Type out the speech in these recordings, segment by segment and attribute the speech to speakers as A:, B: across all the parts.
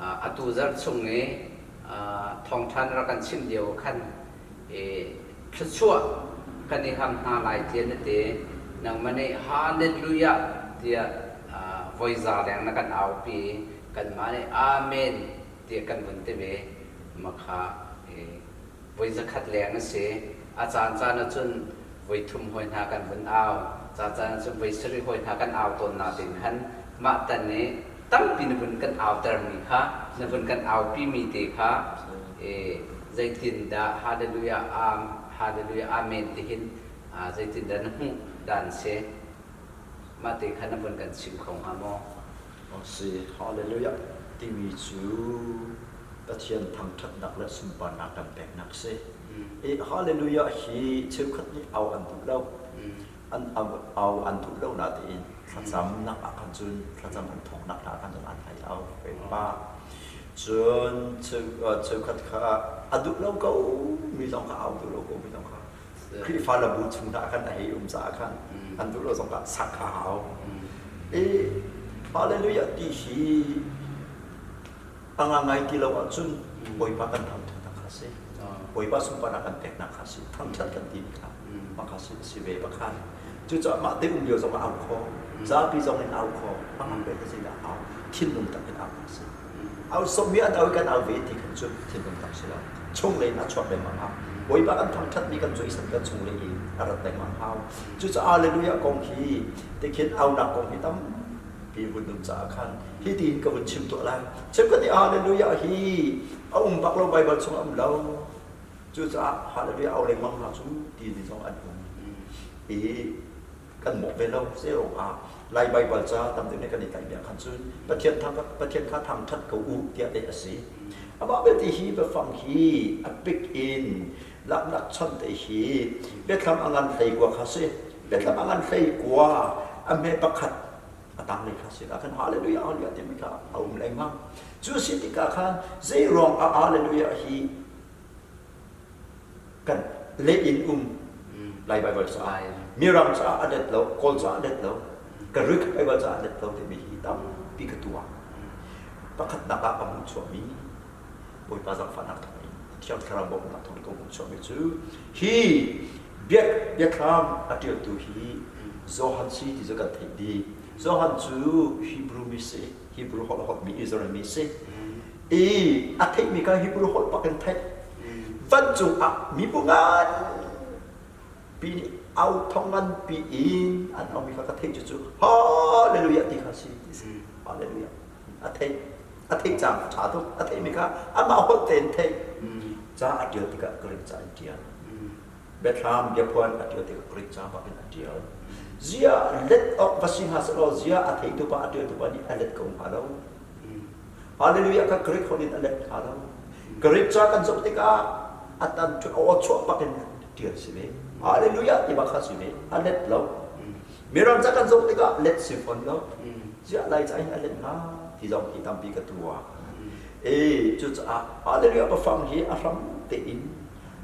A: Atu zarh chung i thawngṭha na rak kan chimh lio khan thluachuah kan i ham hna lai tiah na ti. Nangmah nih Hallelujah tiah voi za leng na kan aupi i kanmah nih Amen tiah kan vun ti ve. Makha voi zakhat leng a si. A caancaan ahcun voi thum hawi hna kan vun au. Caancaan ahcun voi sarih hawi hna kan au tawn nain khan mah tan i tampi na vun kan autermi kha, na vun kan aupimi te kha zeitindah Hallelujah, Hallelujah, Amen tihin zeitindah na hmuh dan si? Mah te kha na vun kan chim kho hnga maw?
B: Si, Hallelujah timi cu Pathian thangṭhatnak le sunparnak kan peknak si. I Hallelujah hi cheukhat nih au an duh lo. An au an duh lo natein thlacamnak ah khan cun thlacam an thawknak hna ah khan cun an hei au ve pah. Cun cheukhat kha a duh lo ko mi zong kha au duh lo ko mi zong kha Khrihfa le bu chung hna khan a hei um caah khan an duh lo zong ah sak a hau. I Hallelujah ti hi a ngangai ti lo ahcun Bawipa kan thangṭhatnak kha a si. Bawipa sunparnak kan peknak kha a si. Thangṭhat kan timi kha mah kha si ve pakhat. Cucaah mah te um lio zong ah au kho, zapi zong in au kho, a ngan ve zeidah au, thinlung tak in au kha a si. Au sawmmi an au i kan au ve ti khan cu thinlung tak si lo. Chunglei in a chuak lengmang hau. Bawipa kan thangṭhatmi kan cuaisan kan chunglei in a rat lengmang hau. Cucaah Hallelujah kong hi tikhin aunak kong hi tampi vun um caah khan hi tiin ka vun chim tuah lai. Cheukhat nih Hallelujah hi a um bak lo Baibal chung a um lo. Cucaah Hallelujah au lengmang hna cu ti ni zong an um. I kan mawh ve lo zeirong ah Lai Baibal ca tam deuh nih kan i tlaihmi ah khan cun Pathian thang Pathian kha thangṭhat ko u tiah leh a si. Amah belte hi biafang hi a pik in laknak chon te hi biathlam a ngan hlei kua kha si. Biathlam a ngan hlei kua a hme pakhat a tanglei kha si ah khan Hallelujah Hallelujah timi kha a um lengmang. Cu si tikah khan zeiruang ah Hallelujah hi kan leh in um Lai Baibal caah Mirang caah a let lo Kawl caah a let lo Greek Baibal caah a let lo timi hi tampi ka tuah pakhatnak ah ka hmuh chuahmi Bawipa zaangfahnak thawngin Thiang Thlarau bawmhnak thawngin ka hmuh chuahmi cu hi biak biathlam a ṭialtu hi Johan si ti cu kan theih dih Johan cu Hebrew mi si Hebrew holh holhmi Israel mi si i a theihmi kha Hebrew holh bak in theih vancung ah mibu nganpi nih au thong nganpi in an aumi kha ka theih cu cu hallelujah ti kha si hallelujah a theih a theih cang a ṭha tuk a theihmi kha amah holh tein theih ca a ṭial tikah Greek ca in ṭial Biathlam biaphuan a ṭial tikah Greek ca bak in a ṭial zia let awk va si hnga sehlaw zia a theitu pa a ṭialtu pa nih a let ko hnga lo Hallelujah kha Greek holh in a let hnga lo. Greek ca kan zoh tikah a tan aw chuah bak in ṭial si ve. Hallelujah ti bak kha si ve. A let lo. Mirang ca kan zoh tikah let si fawn lo. Ziah lai ca in a let hnga ti zong hi tampi ka tuah. E cucaah Hallelujah biafang hi a hram tein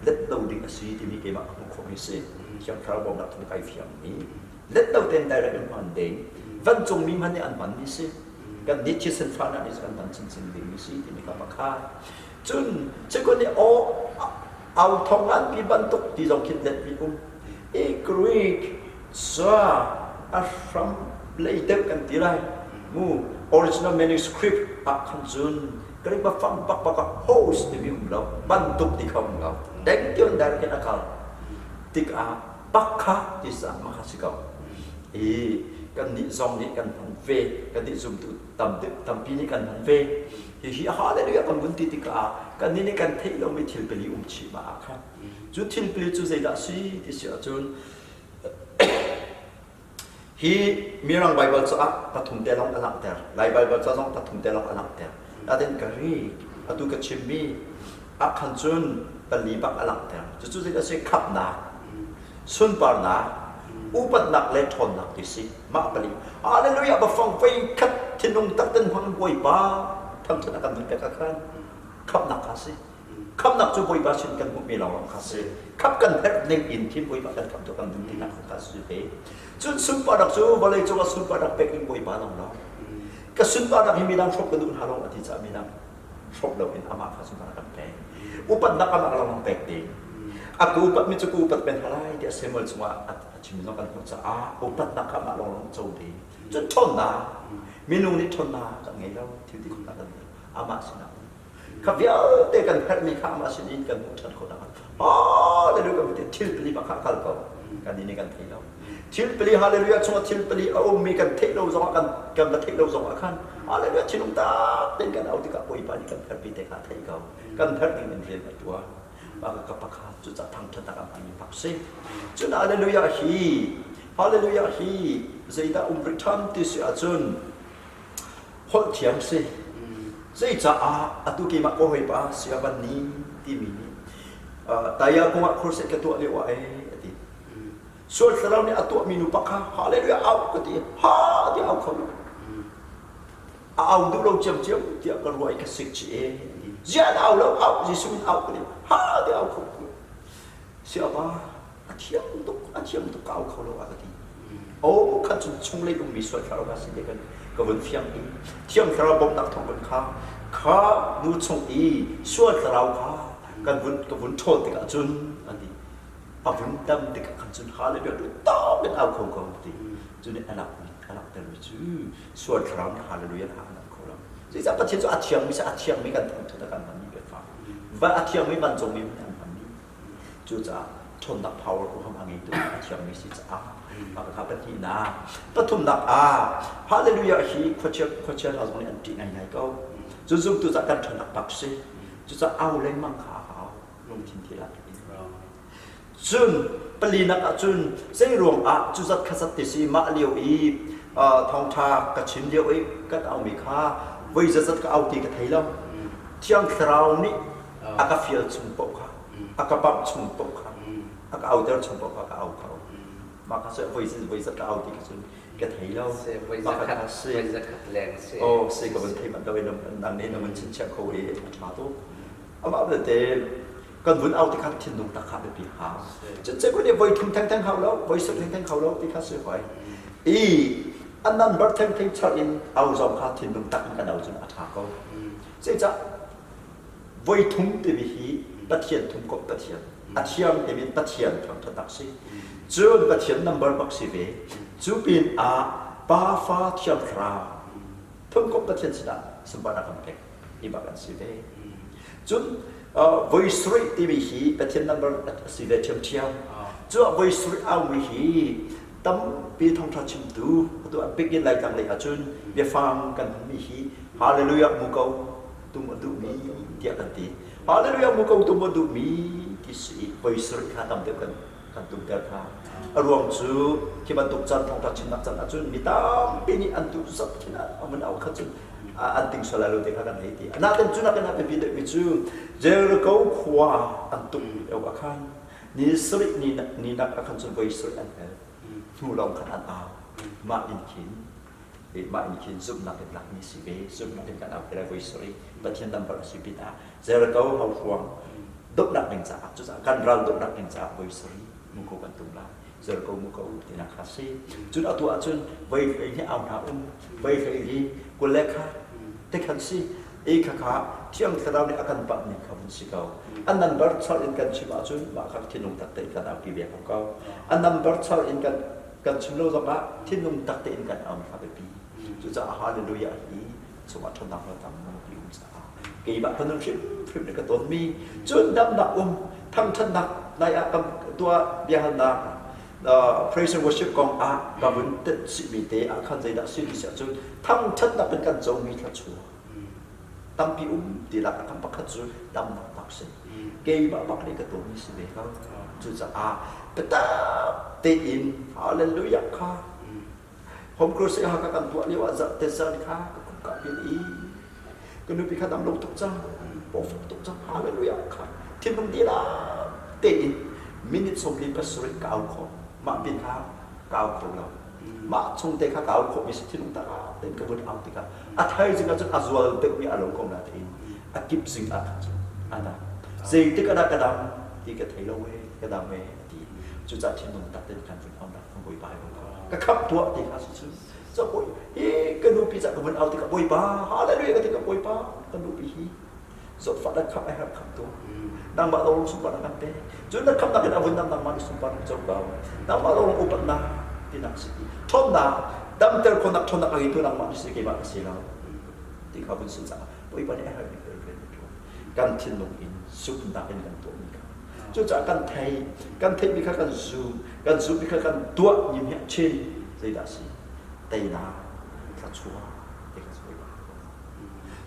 B: let lo ding a si timi keimah ka hmuh khawhmi si. Thiang Thlarau bawmnak thung kai fiangmi. Let lo tein direct in hman ding. Vancungmi hmanh nih an hmanmi si. Kan nih thisen fahnak nih kan hman chinchin dingmi si timi kha pakhat. Cun cikun nih aw au thong nganpi bantuk ti zong khin letmi um. I Greek ca a hram lei deuh kan ti lai. Mu original manuscript ah khan cun Greek bafang bakbak ah host timi um lo, bantuk ti kha um lo. Deng tion direct in a kal. Tikah pakha ti sa ma kha si ko. I kannih zong nih kan hman ve kannih zumtu tam tampi nih kan hman ve hihi hallelujah kan vun ti tikah kannih nih kan theih lomi thil pali um chih ma ah khan cu thil pali cu zeidah si ti si ahcun hi mirang Bible caah pathum te lawng a langhter Lai Bible ca zong pathum te lawng a langhter natin ka ri atu ka chimmi ah khan cun pali bak a langhter cucu zeidah si khapnak sunparnak, upatnak le ṭhawnnak ti si. Mah pali. Hallelujah bafang vei khat thinlung tak ten hmang Bawipa thangṭhat a kan duh pek ah khan khamhnak kha si. Khamhnak cu Bawipa sin kan hmuhmi lawnglawng kha si. Khamh kan herh ning in khin Bawipa kan khamh tu kan duh tinak kha si ve. Cun sunparnak cu vawlei cung ah sunparnak pek ding Bawipa lawnglawng. Ka sunparnak hi midang hrawk ka duh hna lo a ti caah midang. Hrawk loin amah kha sunparnak kan pek. Upatnak amah lawng pek ding. A ka upatmi cu ka upat men hna lai tiah Samuel chungah a chimmi zong kan hmuh caah upatnak kha amah lawng co ding. Cun ṭhawnnak, minung nih ṭhawnnak kan ngei lo, thil ti khawhnak kan ngei lo. Amah sinah um. Kha vialte kan herhmi kha amah sin in kan hmuh ṭhan khawh nakhnga Hallelujah kan ti thil pali bak kha a kal ko. Kan nih nih kan thei lo. Thil pali hallelujah chungah thil pali a ummi kan theih lo zongah kan kan va theih lo zongah khan hallelujah thinlung tak tein kan au tikah Bawipa nih kan herhmi te kha a theih ko. Kan herh ding in rian a ṭuan. Mah ka pakhat cucah thangṭhatnak a hmanmi bak si. Cun hallelujah hi hallelujah hi zeidah um rih ṭhan ti si ahcun holh thiam si. Zeicaah atu keimah ka hawipa Siavan ni timi nih Taya kongah crusade ka tuah lio ah ee a ti. Sual thlarau nih a tuahmi nu pak kha hallelujah au ka ti ha ti au kho lo. A au duh lo ciamciam tiah ka ruah i ka sik chi ee a ti. Ziah na au lo au Jesuh min au ka ti ha ti au kho lo. Siapa a thiam tuk a thiam tuk ka au kho lo a ka ti o khan cun chunglei ummi sual thlarau ka si te kan ka vun fiang i thiang thlarau bawmhnak thawng kan kha kha nu chung i sual thlarau kha kan vun ka vun ṭhawl tikah cun an ti a vun dam tikah khan cun hallelujah du tawk in au kho ko ti cu nih a lak a langhtermi cu sual thlarau nih hallelujah ha a lang kho lo zeicah Pathian cu a thiangmi a thiangmi kan thangṭhat a kan hmanmi biafang va a thiangmi vancungmi an hmanmi Cucaah ṭhawnnak power huham a ngeitu a thiangmi si caah mah kha pahnihnak. Pathumnak ah Hallelujah hi khuachia khuachia hna zong nih an ṭih ngaingai ko. Cu zumtu cah kan ṭhawnnak bak si. Cucaah au lengmang kha a hau lungthin thil ah. Cun palinak ah cun zei ruangah cu zat kha zat ti si mah lio i thawngṭha ka chim lio i kan aumi kha voi zatzat ka au ti ka thei lo. Thiang Thlarau nih a ka fial chung paoh kha a ka pamh chung paoh kha a ka auter chung paoh kha ka au kho mah kha cu voi voi zat ka au ti kha cun ka thei lo
A: mah kha si voi zakhat leng si
B: oh si ka vun thei manh lo i nang nih na vun chinchiah kho i a ṭha tuk amah belte kan vun au ti kha thinlung tak kha biapi hau cun cekun nih voi thum thengtheng hau lo voi suk thengtheng hau lo ti kha si hoi i a number thengtheng char in au zong kha thinlung tak in kan au cun a ṭha ko zeicah Voi thum timi hi Pathian thumkomh Pathian, a thiang timi Pathian thangṭhatnak si. Cun Pathian number bak si ve. Cu pin ah Pa Fa Thiang Thlarau thumkomh Pathian sinah sunparnak kan pek hi bak an si ve. Cun voi sarih timi hi Pathian number a si ve ṭhiamṭhiam. Cu ah voi sarih aumi hi tampi thawngṭha chimtu atu a bik in Laitlang lei ahcun biafang kan hmanmi hi Hallelujah mu ko tum a duhmi tiah kan ti. Hallelujah mu ko tum a duhmi ti si voi sarih kha tam deuh kan kan tumter kha. A ruang cu khi bantuk caan thawngṭha chimnak caan ahcun mi tampi nih an duh zat khin a mun au kha cun an ting sual lai lo te kha kan hei ti. Nain cu nakin a biapi deuhmi cu Jericho khua an tuk lio ah khan ni sarih ni ni nak ah khan cun voi sarih an hel. Hnu lawng khan an au. Mah in khin mah in khin zumhnak in lakmi si ve zumhnak in kan au te lai voi sarih Pathian number a si pin ah Jericho hauhruang dohnak ding caah cucaah kan ral dohnak ding caah voi sarih muko kan tum lai Jericho muko tinak kha si cun atu ahcun voi hlei hi au hna um voi hlei hi kul le kha te khan si e kha kha thiang thlarau nih a kan pah ning kha vun si ko a number char in kan chim ahcun mah kha thinlung tak tein kan aupi ve ko a number char in kan kan chim lo zongah thinlung tak tein kan au kha biapi cucaah hallelujah hi chungah ṭhawnnak na tampi um caah keimah ka nun hrimhrim nih ka tonmi cun damnak um thangṭhatnak nai ah kan tuah biahalnak praise and worship kong ah ka vun tet sihmi te ah khan zeidah si ti siah cun thangṭhatnak in kan comi thluachuah tampi um ti lak ah kan pakhat cu damnak bak si keimah bak nih ka tuahmi si ve ko cucaah biatak tein hallelujah kha home crusade ha ka kan tuah lio ah zarhte zan kha ka kum ka pin i ka nupi kha dam lo tuk cang pawfak tuk cang hallelujah kha thinlung dihlak tein minute 47 ka au kho mah pin kha ka au kho lo mah chung te kha ka au khawhmi si thinlung tak tein ka vun au tikah a thaizing ah cun a zual deuhmi a lo ko na tein a kip zing ah khan cun a dam zeitik ah dah ka dam ti ka thei lo e ka dam e a ti cucaah thinlung tak tein kan vun aunak kan bawipa ai ka khamh tuah ti kha cu cu bawi hi ka nupi ca ka vun au tikah bawipa hallelujah ka ti ka bawipa ka nupi hi. Zawtfah na khamh ai herh khamh tu. Nangmah lawng sunparnak kan pek. Cun na khamhnak in a vun nangmah nih sunparnak co ko. Nangmah lawng upatnak tinak si. Ṭhawnnak damter khawhnak ṭhawnnak a ngeitu nangmah ni si keimah ka si lo. Ti kha vun si caah Bawipa nih a herhmi rian a ṭuan. Kan thinlung in zumhnak in kan tuahmi kha. Cucaah kan thei, kan theihmi kha kan zum, kan zumhmi kha kan tuah ni hi chin zeidah si? Teinak, thluachuah ti kha Bawipa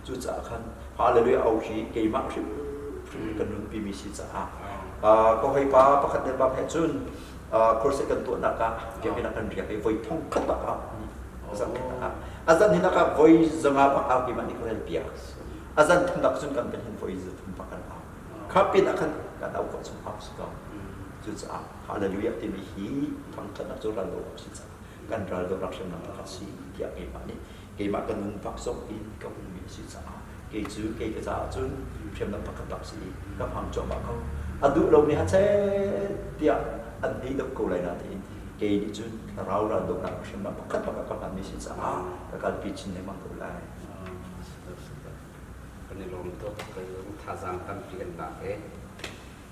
B: Cucaah khan Hallelujah au hi keimah hrimhrim kan nunpimi si caah ka hawipa pakhat le bang he cun crusade kan tuahnak ah biakinn ah kan riak i voi thong khat bak ah zan khat ah a zan hinak ah voi zanga bak au keimah nih ka rel piak a zan thumnak cun kan kan hin voi zathum bak kan au kha pin ah khan kan au khawh chung au si ko cucaah hallelujah timi hi thangthatnak cu ral lo si caah kan ral dohnak hriamnam pakhat si tiah keimah nih keimah ka nun bak zong in ka hmuhmi a si caah kei cu kei ka caah cun hriamnam pakhat bak si i ka hmang cuahmah ko. A duh lomi ha chet tiah an hei doh ko lai natein kei nih cun thlarau ral dohnak hriamnam pakhat bak ah ka hmanmi si caah ka kalpi chin lengmang ko lai.
A: Kan i lawm tuk, kan thazaang tampi kan lak i.